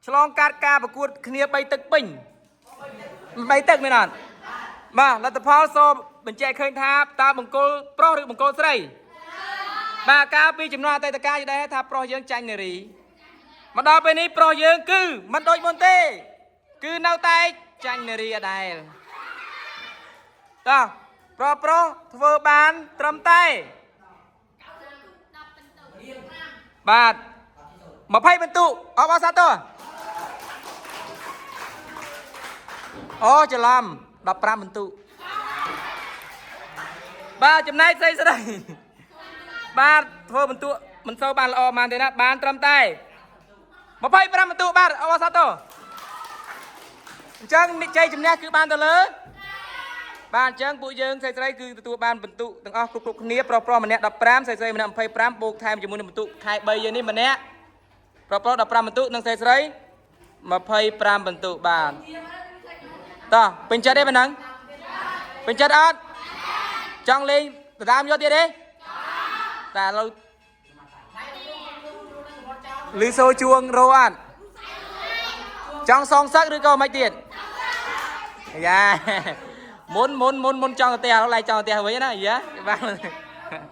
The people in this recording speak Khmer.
ឆ្លងកាត់ការប្រកួតគ្នា3ទឹកពេញ3ទឹកមែនអត់បាទលទ្ធផលសូមបញ្ជាក់ឃើញថាតើបង្គោលប្រុសឬបង្គោលស្រីបាទកាលពីចំនួនអតីតកាលយដែរថាប្រុសយើងចាញ់នារីមកដល់ពេលនេះប្រុសយើងគឺមិនដូចមុនទេ គឺនៅតែចាញ់នារីអដែលតោះប្រុសប្រុសធ្វើបានត្រឹមតែបាទ20បន្ទុកអបអរសាទរអូច្រឡំ15បន្ទុកបាទចំណែកស្រីស្រីបាទធ្វើបន្ទុកមិនសូវបានល្អប៉ុន្មានទេណាបានត្រឹមតែ25បន្ទុកបាទអបអរសាទរអញ្ចឹងជ័យជំនះគឺបានទៅលើបាទអញ្ចឹងពួកយើងស្រីស្រីគឺទទួលបានបន្ទុកទាំងអស់គ្រប់គ្រប់គ្នាប្រុសប្រុសម្នាក់15ស្រីស្រីម្នាក់25បូកថែមជាមួយនឹងបន្ទុកខែ3យើងនេះម្នាក់ប្រុសប្រុស15បន្ទុកនិងស្រីស្រី25បន្ទុកបាទតោះពេញចិត្តទេប៉ុណ្ណឹងពេញចិត្តអត់ចង់លេងដណ្ដើមយកទៀតទេតែឥឡូវលឺសូជួងរោអត់ចង់សងសឹកឬក៏មិនទៀតយ៉ាមុនមុនមុនមុនចង់ទៅផ្ទះឥឡូវឡៃចង់ទៅផ្ទះវិញណាយ៉ាបាទ។